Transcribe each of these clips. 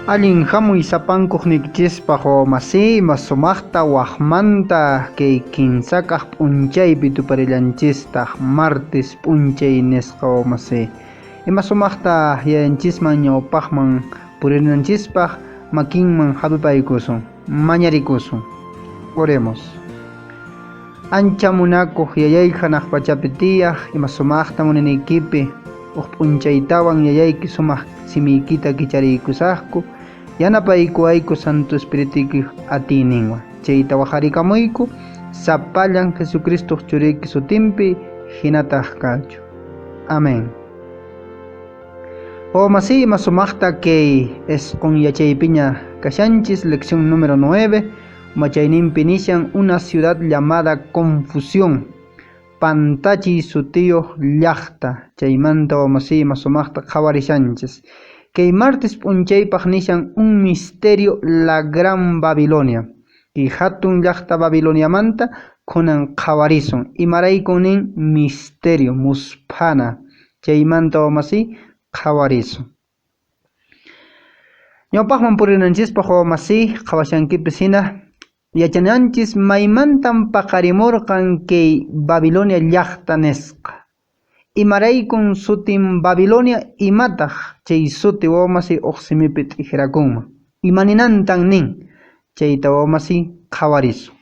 Allin hamuy sapankuqniykichispaq wawa sumaqta waqmanta kay kinsakaq p'unchaypi tuparillanchistaq martes p'unchay nisqa wawamasi. Ima sumaqta yayanchisman ñawpaqman purinanchispaq makinman hap'ipaykusun, mañarikusun. Oremos. Ancha munakuq yayay hanaq pachapi tiyaq ima sumaqta munanaykipi uq p'unchaytawan yayayki sumaq simiykita kichariykusaqku yanapaykuwayku Santo Espirituykiq atiyninwan. Chayta waqarikamuyku sapallan Jesucristoq churiyki sutinpi hinataq kachu. Amén. Wawamasi ima sumaqta kay isqun yachaypiña kashanchis lección número 9 machayninpi nishan una ciudad llamada Confusión pantachiy sutiyuq llaqta chaymanta wawamasi ima sumaqta qhawarishanchis. Kay martes p'unchaypaq nishan un misterio la gran Babilonia. Kay hatun llaqta Babiloniamanta kunan qhawarisun. Imaraykun nin misterio musphana chaymanta wawamasi qhawarisun. Ñawpaqman purinanchispaq wawamasi qhawashankipis hina yachananchis maymantan paqarimurqan kay Babilonia llaqta nisqa. Imaraykun sutin Babilonia imataq chay suti wawamasi uq simipi t'ikrakunman. Imaninantan nin chayta wawamasi qhawarisun.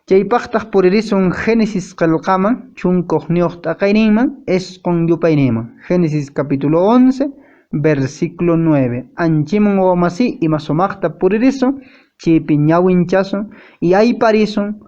Chaypaqtaq puririsun Génesis qillqaman chunka hukniyuq t'aqayninman isqun yupayninman. Génesis capítulo 11 versículo 9. Anchiman wawamasi ima sumaqta puririsun chaypi ñawinchasun y ayparisun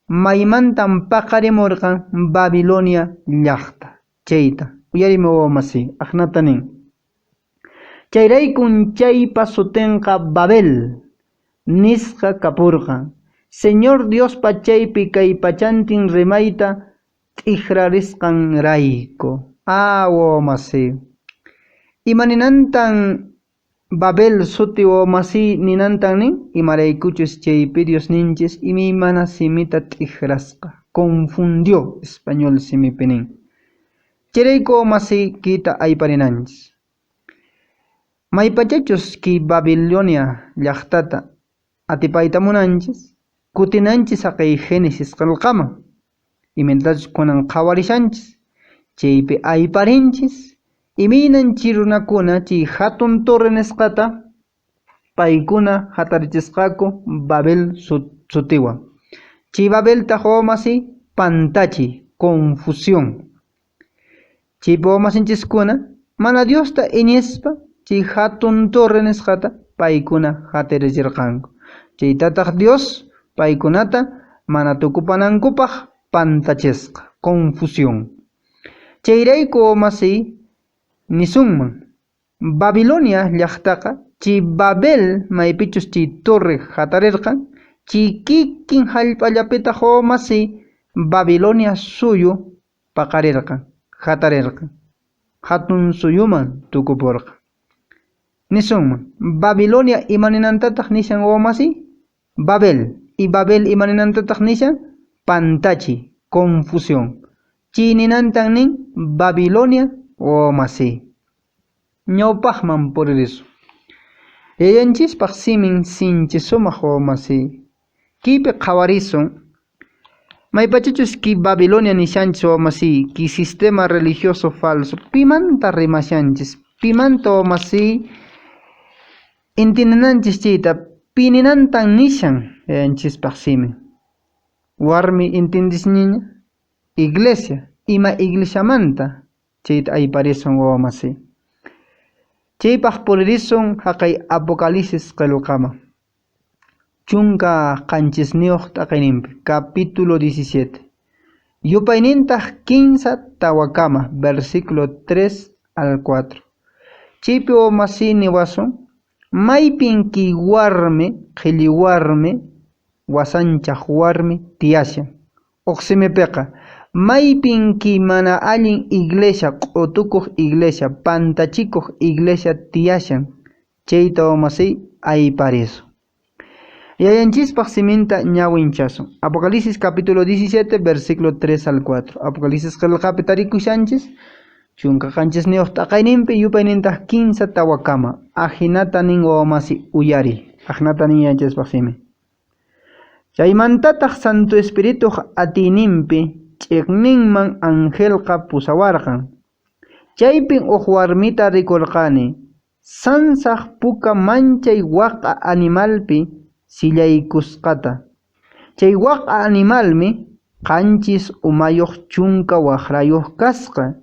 maymantan paqarimurqan Babilonia llaqta. Chayta uyarimi wawamasi aqnata nin. Chayraykun chaypa sutinqa Babel nisqa kapurqan. Señor Diospa chaypi kay pachantin rimayta t'ikrarisqanrayku. Ah, wawamasi. Imaninantan Babel suti wawamasi ninantan nin? Imaraykuchus chaypi Diosninchis imaymana simita t'ikrasqa. Confundió español simipi nin. Chayrayku wawamasi kayta ayparinanchis. Maypachachus kay Babilonia llaqtata atipayta munanchis, kutinanchis haqay Génesis qillqaman. Imaynatachus kunan qhawarishanchis, chaypi ayparinchis, imaynan chay runakuna chay hatun torre nisqata paykuna hatarichisqaku Babel sutiwan. Chay Babeltaq wawamasi pantachi, confusión. Chaypi wawamasinchiskuna mana Diosta iñispa chay hatun torre nisqata paykuna hatarichirqanku. Chaytataq Dios paykunata mana tukupanankupaq pantachisqa, confusión. Chayrayku wawamasi nisunman Babilonia llaqtaqa chay Babel maypichus chay torre hatarirqan, chay kikin hallp'allapitaq wawamasi Babilonia suyu paqarirqan, hatarirqan, hatun suyuman tukupurqan. Nisunman Babilonia imaninantataq nishan wawamasi? Babel. Y Babel imaninantataq nishan? Pantachi, confusión. Chay ninantan nin Babilonia wawamasi. Ñawpaqman puririsun. Yayanchispaq simin sinchi sumaq wawamasi. Kaypi qhawarisun maypachachus kay Babilonia nishanchis wawamasi, kay sistema religioso falso, pimanta rimashanchis, pimanta wawamasi entiendenanchis chayta, pininantan nishan yayanchispaq simin. Warmi entendisniña, iglesia, ima iglesiamanta chayta ayparisun wawamasi. Chaypaq puririsun haqay Apocalipsis qillqaman. 17niyuq t'aqayninpi, capítulo 17. Yupaynintaq 3-4 kama, versículo 3 al 4. Chaypi wawamasi niwasun, maypin kay warmi, qhilli warmi, wasanchaq warmi tiyashan. Uq simipiqa, maypin kay mana allin iglesia, q'utukuq iglesia, pantachikuq iglesia tiyashan. Chayta wawamasi ayparisun. Yayanchispaq siminta ñawinchasun. Apocalipsis capítulo 17, versículo 3 al 4. Apocalipsis qillqapi tarikushanchis. 17 t'aqayninpi yupaynintaq 3 tawakama. Ajinata nin wawamasi uyari. Ajinata nin yanchispaq simi. Chaymantataq Santo Espirituq atiyninpi ch'iqninman angelqa pusawarqan. Chaypin uq warmita rikurqani, sansaq puka manchay waq'a animalpi sillaykusqata. Chay waq'a animalmi 7 umayuq 10 waqrayuq kasqa.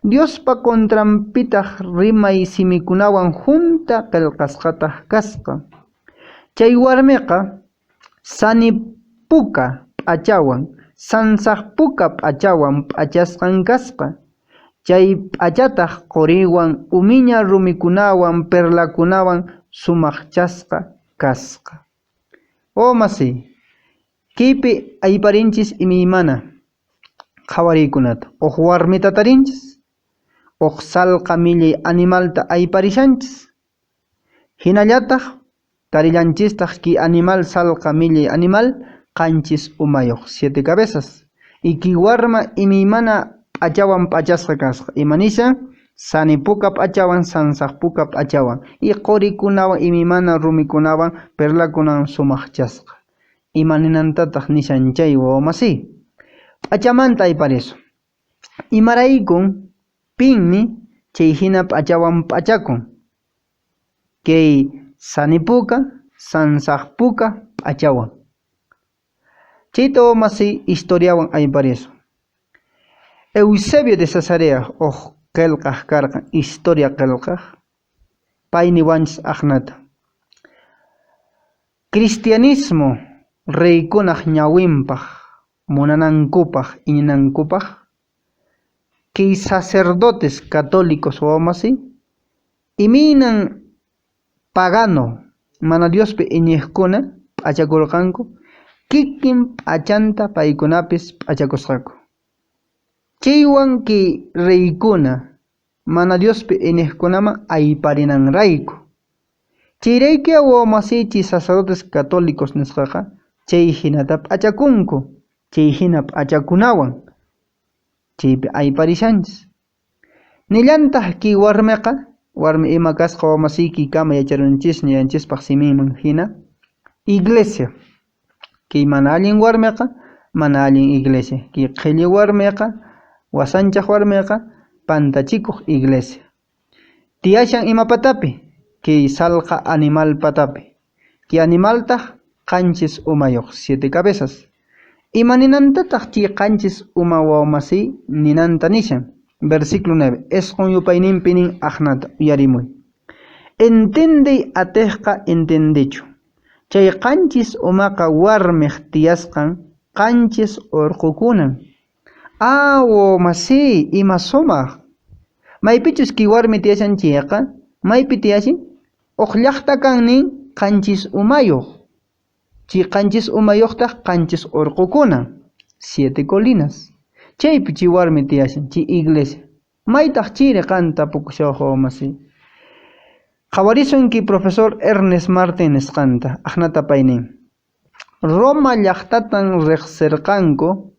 Diospa contranpitaq rimay simikunawan junta qillqasqataq kasqa. Chay warmiqa sani puka p'achawan, sansaq puka p'achawan p'achasqan kasqa. Chay p'achataq quriwan, umiña rumikunawan, perlakunawan sumaqchasqa kasqa. Oh masi, kaypi ayparinchis imaymana qhawariykunata. Uq warmita tarinchis, uq salqa millay animalta ayparishanchis. Hinallataq tarillanchistaq kay animal salqa millay animal 7 umayuq, 7 cabezas. Y kay warma imaymana p'achawan p'achasqa kasqa. Imanishan? Sani puka p'achawan, sansaq puka p'achawan. Y qurikunawan, imaymana rumikunawan, perlakunawan sumaqchasqa. Imaninantataq nishan chay wawamasi? P'achamanta ayparisun. Imaraykun pinmi chay hina p'achawan p'achakun? Kay sani puka, sansaq puka p'achawan. Chayta wawamasi historiawan ayparisun. Eusebio de Cesarea uq qillqaq karqan, historia qillqaq, pay niwanchis aqnata. Cristianismo reykunaq ñawinpaq, munanankupaq, iñinankupaq, kay sacerdotes católicos wawamasi, imaynan pagano mana Diospi iñiqkuna p'achakurqanku, kikin p'achanta paykunapis p'achakusqaku. Chaywan kay reykuna mana Diospi iñiqkunaman ayparinanrayku. Chayrayku wawamasichi sacerdotes católicos nisqaqa chay hinata p'achakunku, chay hina p'achakunawan chaypi ayparishanchis. Nillantaq kay warmiqa, warmi ima kasqa wawamasiyki kama yacharunchisña ñayanchispaq siminman hina, iglesia. Kay mana allin warmiqa, mana allin iglesia. Kay qhilli warmiqa, wasanchaq warmiqa, pantachikuq iglesia. Tiyashan ima patapi? Kay salqa animal patapi. Kay animaltaq 7 umayuq, 7 cabezas. Ima ninantataq chay 7 uma wawamasi ninanta nishan? Versículo 9. Esqun yupayninpi nin aqnata uyarimuy. Entendey atiqqa entendichu. Chay 7 umaqa warmiq tiyasqan 7 urqukunan. Ah, wawamasi, ima sumaq. Maypichus kay warmi tiyashan chayqa, maypi tiyashin? Uq llaqta kan nin 7 umayuq. Chay 7 umayuqtaq 7 urqukuna, 7 colinas. Chaypi chay warmi tiyashan, chay iglesia. Maytaq chiri qan tapukushawaq wawamasi. Qhawarisunki profesor Ernest Martin nisqanta, aqnata paynin. Roma llaqtatan riqsirqanku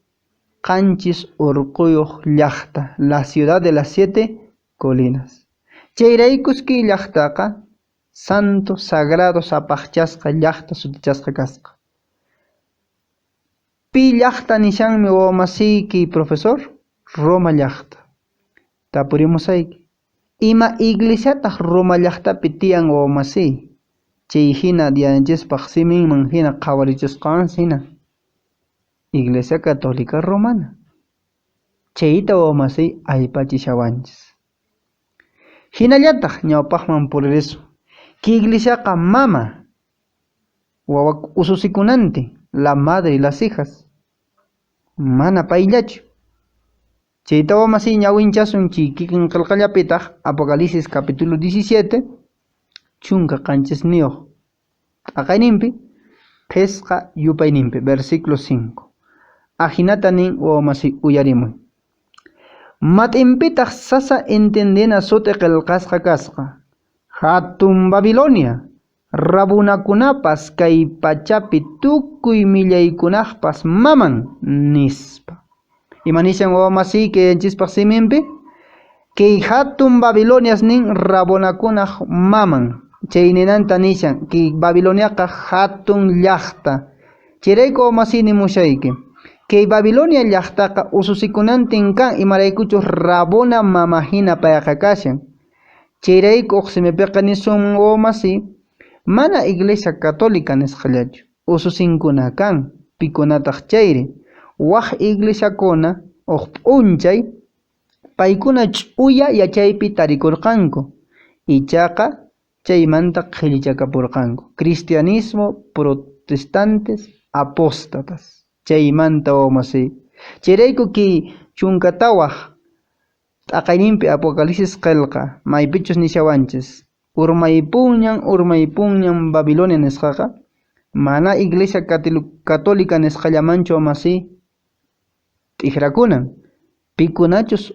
7 urquyuq llaqta, la ciudad de las 7 colinas. Chayraykus kay llaqtaqa santo, sagrado, sapaqchasqa llaqta sutichasqa kasqa. Pi llaqta nishanmi wawamasiyki profesor? Roma llaqta. Tapurimusayki. Ima iglesiataq Roma llaqtapi tiyan wawamasiy? Chay hina dianchispaq siminman hina qhawarichisqansi hina. Iglesia Católica Romana. Chayta wawamasiy aypachishawanchis. Hinallataq ñawpaqman puririsun. Kay iglesiaqa mama wawa ususikunantin, la madre y las hijas. Mana payllachu. Chayta wawamasiy ñawinchasun chay kikin qillqallapitaq Apocalipsis capítulo 17 17 t'aqayninpi phisqa yupayninpi versículo 5. Ajinata nin wawamasiy uyarimuy. Mat'inpitaq sasa entendina suti qillqasqa kasqa. Hatun Babilonia, rabunakunapas kay pachapi tukuy millaykunaqpas maman nispa. Imanishan wawamasiyki yanchispaq siminpi? Kay hatun Babilonias nin rabonakunaq maman. Chay ninanta nishan kay Babiloniaqa hatun llaqta. Chayrayku wawamasiy nimushayki. Kay Babilonia llaqtaqa ususikunantin kan imaraykuchus rabona mama hina payqa kashan. Chayrayku uq simipiqa nisunman wawamasiy mana Iglesia Católica nisqallachu ususinkuna kan pikunataq chayri waq iglesiakuna uq p'unchay paykuna ch'uya yachaypi tarikurqanku ichaqa chaymanta qhillichakapurqanku. Cristianismo, protestantes, apóstatas. Chaymanta wawamasiy. Chayrayku kay chunka tawaq t'aqayninpi Apocalipsis qillqa maypichus nishawanchis urmaypunñan urmaypunñan Babilonia nisqaqa mana Iglesia Católica nisqallamanchu wamasiy t'ikrakunan pikunachus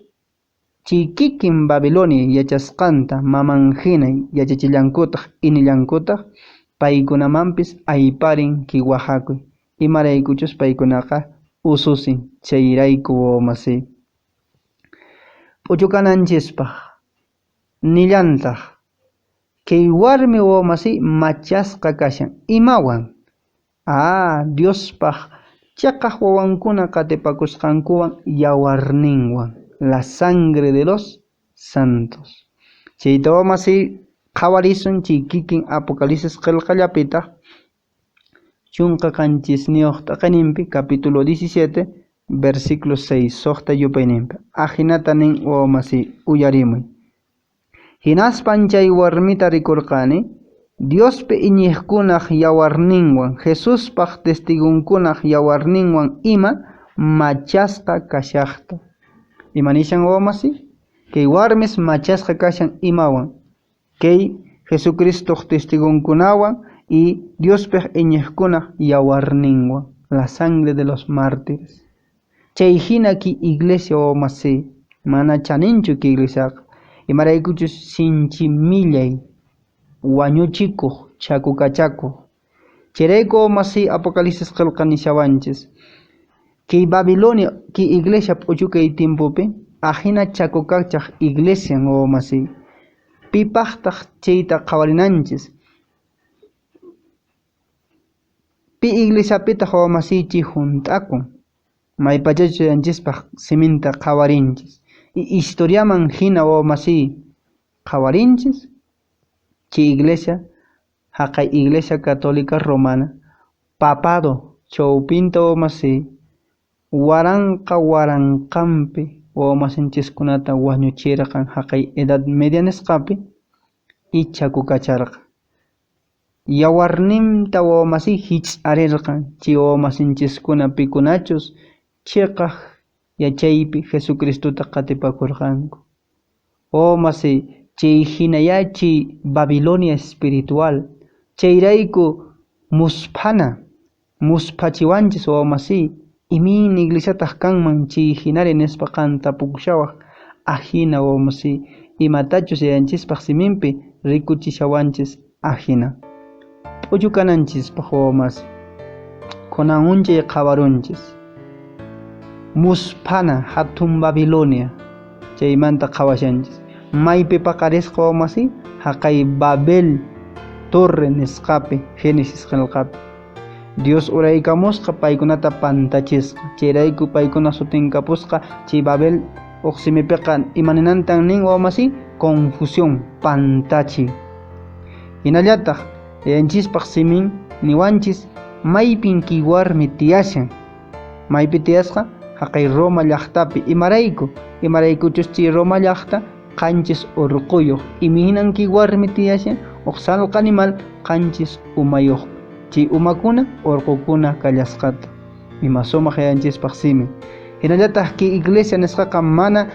chay kikin Babilonia yachasqanta maman hina yachachillankutaq inillankutaq paykunamanpis ayparin kay wahakuy imaraykuchus paykunaqa ususin chayrayku wawamasiy. P'uchukananchispaq nillantaq kay warmi wawamasiy machasqa kashan imawan Diospaq chaqaq wawankuna qatipakusqankuwan yawarninwan la sangre de los santos. Chayta wawamasiy qhawarisun chay kikin Apocalipsis qillqallapitaq chunka qanchisniyuq t'aqayninpi capítulo 17 versículo 6 suqta yupayninpi ajinata nin wawamasiy uyarimuy. Hinaspan chay warmita rikurqani Diospi iñiqkunaq yawarninwan Jesuspaq testigunkunaq yawarninwan ima machasqa kashaqta. Ima nishan wawamasiy? Kay warmis machasqa kashan imawan kay Jesucristoq testigunkunawan y Diospaq iñiqkunaq yawarninwan la sangre de los mártires. Chay hina kay iglesia wawamasiy mana chaninchu kay iglesiaqa imaraykuchus sinchi millay wañuchikuq chakukachakuq. Chayrayku wawamasiy Apocalipsis qillqa nishawanchis kay Babilonia kay iglesia p'uchukay tiempopi ajina chakukachaq iglesian wawamasiy pipaqtaq chayta qhawarinanchis pi iglesiapitaq wawamasiy chay hunt'akun maypachachus yanchispaq siminta qhawarinchis y historiaman hina wawamasiy qhawarinchis chay iglesia haqay Iglesia Católica Romana papado chawpinta wawamasiy waranqa waranqanpi wawamasinchiskunata wañuchirqan haqay Edad Media nisqapi y chakukacharqa. Yawarninta wawamasiy hich'arirqan chay wawamasinchiskuna pikunachus chiqaq yachaypi Jesucristota qatipakurqanku. Wawamasiy chay hinaya chay Babilonia espiritual chayrayku musphana musphachiwanchis wawamasiy imin iglesiataq kanman chay hinari nispa qan tapukushawaq ajina wawamasiy imatachus yayanchispaq siminpi rikuchishawanchis ajina. P'uchukananchispaq wawamasiy kunan unchay qhawarunchis musphana hatun Babilonia chaymanta qhawashanchis maypi paqarisqa wawamasiy haqay Babel torre nisqapi Génesis qillqapi Dios uraykamusqa paykunata pantachisqa chayrayku paykuna sutinkapusqa chay Babel uq simipiqa imaninantan nin wawamasiy confusión pantachi. Hinallataq yayanchispaq simin niwanchis maypin kay warmi tiyashan maypi tiyasqa haqay Roma llaqtapi imarayku imaraykuchus chay Roma llaqta qanchis urquyuq imahinan kay warmi tiyashan uq salqa animal qanchis umayuq chay umakuna urqukuna kallasqata ima sumaq yayanchispaq simin. Hinallataq kay iglesia nisqaqa mana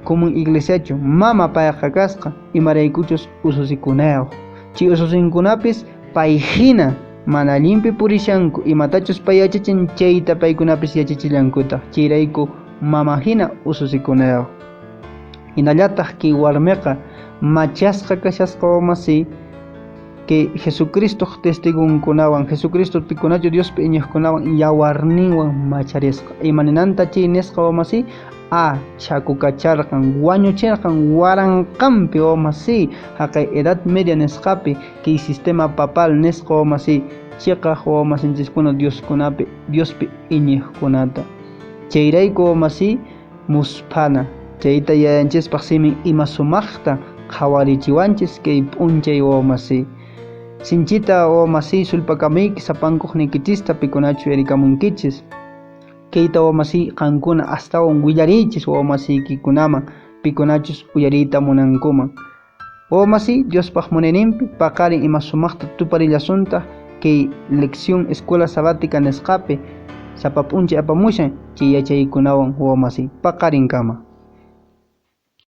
común iglesiachu mama payqa kasqa imaraykuchus ususikunayuq chay ususinkunapis pay hina mana allinpi purishanku imatachus pay yachachin chayta paykunapis yachachillankutaq chayrayku mama hina ususikunayuq. Hinallataq kay warmiqa machasqa kashasqa wawamasiy Kay Jesucristoq testigonkunawan, Jesucristo pikunachu Diospi iñiqkunawan yawarninwan macharisqa. Imaninanta chay nisqa, wamasi? A chhakukacharqan, wañuchirqan waranqanpi, wamasi, haqay Edad Media nisqapi kay sistema papal nisqa, wamasi, chiqaq wamasinchiskuna Dioskunapi, Diospi iñiqkunata. Chayrayku, wamasi, musphana. Chayta yayanchispaq simin ima sumaqta qhawarichiwanchis kay p'unchay, wamasi. Sinchita, wamasi, sulpakamuyki sapankuqniykichista pikunachu yarikamunkichis. Kayta, wamasi, qankuna astawan willariychis wamasiykikunaman pikunachus uyariyta munankuman. Wamasi, Diospaq munayninpi paqarin ima sumaqta tuparillasuntaq kay lección Escuela Sabática nisqapi sapa p'unchay apamushan chay yachaykunawan, wamasi, paqarinkama.